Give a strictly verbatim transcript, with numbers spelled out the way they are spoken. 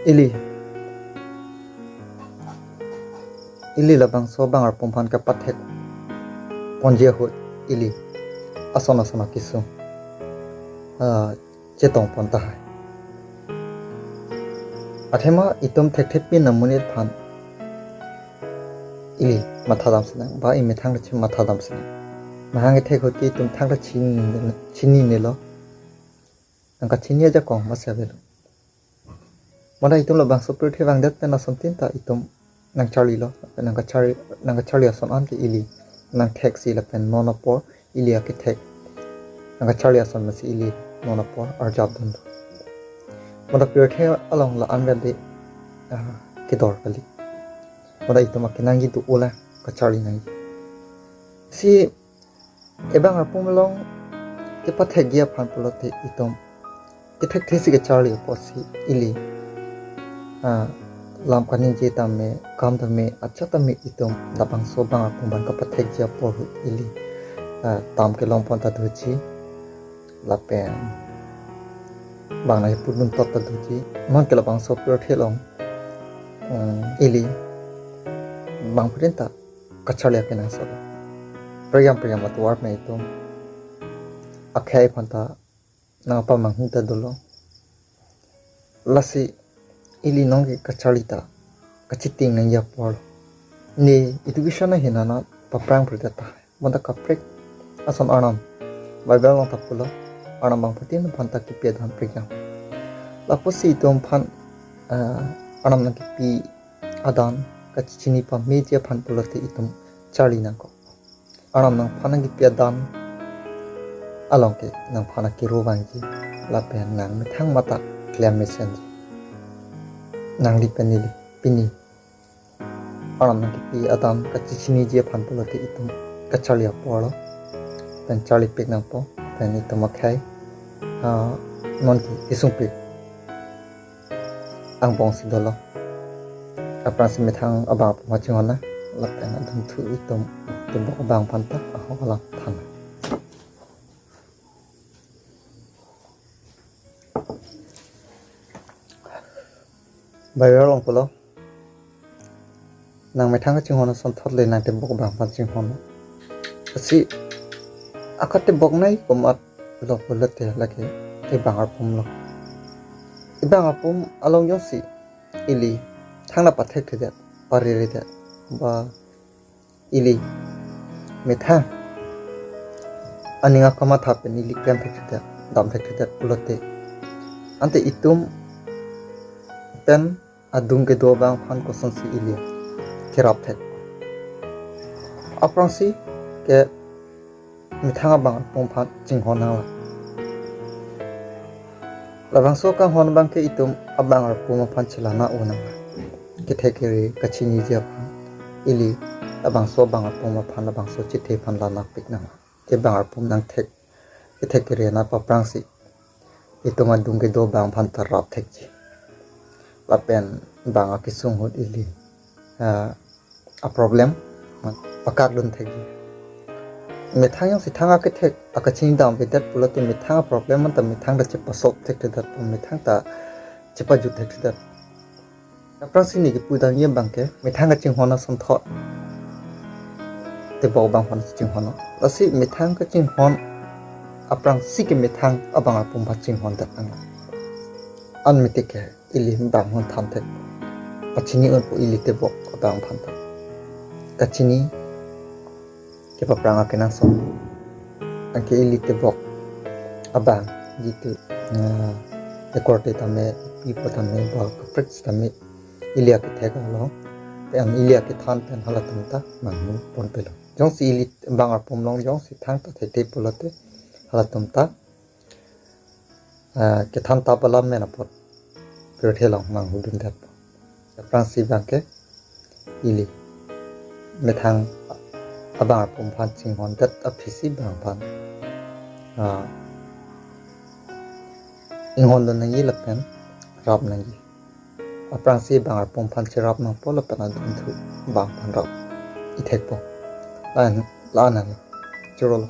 Ili, ili labangso abang arpum aphan kapathek ponji ahut ili ason ason akesung, ah, chetong pon tahai. Athema itum thekthepin amonit aphan ili matha dam sinang, ba emethang ta chim matha dam sinang. Mahang ethek ahut ke itum thangta chini, chininelo. Nangkachini ajakong masi avelo. Bonta itum labangso pirthe vangdet pen asontin ta itum nangcharlilo, nangkacharli, nangkacharli ason an ke ili nangtheksi lapen non apor ili akethek nangkacharli ason masi ili non apor arjap dunlo. Bonta pirthe along la-an ave de, ah, kedor kali. Bonta itum akenangji do-olang kacharli nangji. Si ebang arpum along kepathekji aphan pulote itum kethekthesi kacharli apotsi ili, ah, lam kaningje tame, kam tame, ajat tame itum labangso abang arpum aphan kapathekji apor ahut ili, ah, tam kelong pon ta doji, lapen bang nangpudun tot ta doji. Non ke labangso pirthe along, um, ili bangphutin ta kacharli akenangsot. Prekjam prekjam atovar pen itum akhei aphan ta nangpamanghu ta dolo. Lasi ili non ke kacharli ta kachiting nangji apor. Ne education ahin anat paprang prit ta. Bonta kaprek ason Arnam Bible along ta pulo, Arnam bangphutin aphan ta kipi adan prekjam. Lapusi itum aphan, ah, Arnam nangkipi adan kachini pameji aphan pulote itum charli nangkok. Arnam nangphan nangkipi adan along ke nangphan akero vangji lapen nang methang mate klem mesenji. Nangli pen neli pini Arnam nangkipi adan kachichiniji aphan pulote itum kacharli apor lo. Pen charlipik nangpo, pen itum akhei, ah, non ke kesungpik angbong si dolo. Aphrangsi methang abang arpum aphan chinghon nang, lapen adunthu itum tebok abang aphan ta ahok alam than. Bible along pulo, nang methang kachinghon asonthot le nang tebok abang aphan chinghon. Lasi akatebok nai komat lo pulote lake ebang arpum lo. Ebang arpum along jongsi ili thangta pathekthedet, pareredet, ba ili methang aning akamatha pen ili klemthekthedet, damthekthedet pulote, ante itum pen adung kedo abang aphan kosonsi ili kerap thek. Aphrangsi ke methang abang arpum aphan chinghon nanglang. Labangso kanghon abang ke itum abang arpum aphan chelana-o nanglang. Kethek kere kachiniji aphan ili labangso abang arpum aphan labangso chethe aphan lanapik nanglang. Ebang arpum nangthek, kethek kere anat aphrangsi itum adung kedo abang aphan ta rap thekji. Lapen bang akesung ahut ili, ah, aproblem pakak dun thekji. Methang jongsi thang akethek akachini damvedet pulote methang aproblem anta methang ta chepasok thekthedet, methang ta chepajut thekthedet. Aphrangsi ne kipudamji abang ke methang kachinghon asonthot tebok abang aphan chinghon. Lasi methang kachinghon aphrangsi ke methang abang arpum aphan chinghondet nang. An methang ke ili bang hon than thek. Pachini unpo ili tebok abang aphan ta. Kachini kepaprang akenangsot. Anke ili tebok abang jitu, ah, ekorte tame, pipo tame, ba kaprek tame ili akethek along pen ili akethan pen halatum ta manghu ponpelo. Jongsi ili bang arpum along jongsi thangta thekthe pulote halatum ta, ah, kethan ta alam men apot pirthe along manghudundet. Aphrangsi abang ke ili methang abang arpum aphan chinghondet aphisi bang aphan, ah, inghon dun nangji lapen rap nangji. Aphrangsi bang arpum aphan cherap nangpo lapen adunthu bang aphan rap ithekpo. La-an, la-an nang churolo.